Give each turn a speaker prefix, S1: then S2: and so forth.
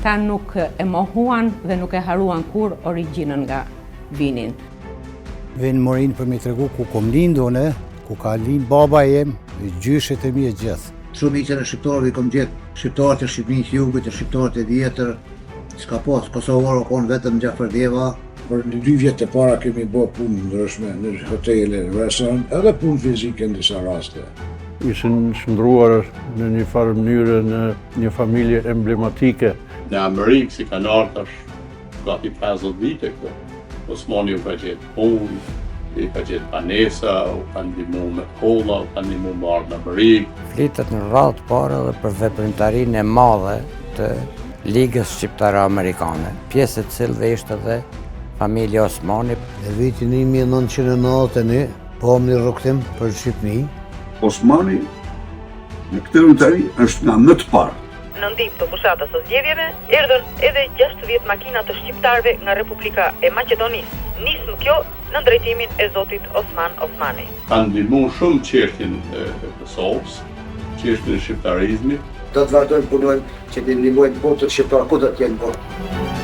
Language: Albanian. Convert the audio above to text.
S1: Ata nuk e mohuan dhe nuk e harruan kurrë origjinën nga vinin.
S2: Vjen n'Morinë për me tregu ku kom lindë une, ku ka lindë baba jem, e gjyshet e mi e gjithë.
S3: Shumicën e shqiptarëve i kom gjetë, shqiptarët e Shqipnisë Jugut e shqiptarët e vjetër, s'ka pas, Kosovar u konë vetëm Xhafer Deva.
S4: Për në dy vjet të para kemi bërë punë ndryshme në hotele, në restorant, edhe punë fizike në disa raste.
S5: Ishin shndërruar në një farë mënyre në një familje emblematike.
S6: Në Amerikë, si kanë ardhë tash gati 50 vite këto. Osmani u ka gjetë punë, i ka gjetë banesa, u ka ndihmu me shkolla, u ka ndihmu me ardhë në
S7: Amerikë. Flitet në radhë të parë edhe për veprimtarinë e madhe të Ligës Shqiptaro-Amerikane, pjesë e të cilëve ishte edhe familja Osmani.
S2: Në vitin 1991, po një rrugëtim për Shqipni.
S8: Osmani në këtë veprimtari është nga më të parë.
S9: Në ndihmë të fushatës së zgjedhjeve, erdhën edhe 60 makina të shqiptarëve nga Republika e Maqedonisë, nismë kjo nën drejtimin e zotit Osman Osmani.
S6: Ka ndihmu shumë çështjen e Kosovës, çështjen e shqiptarizmit.
S3: Do të vazhdojmë punojmë që të ndihmojmë popullit shqiptar kudo të jenë në botë.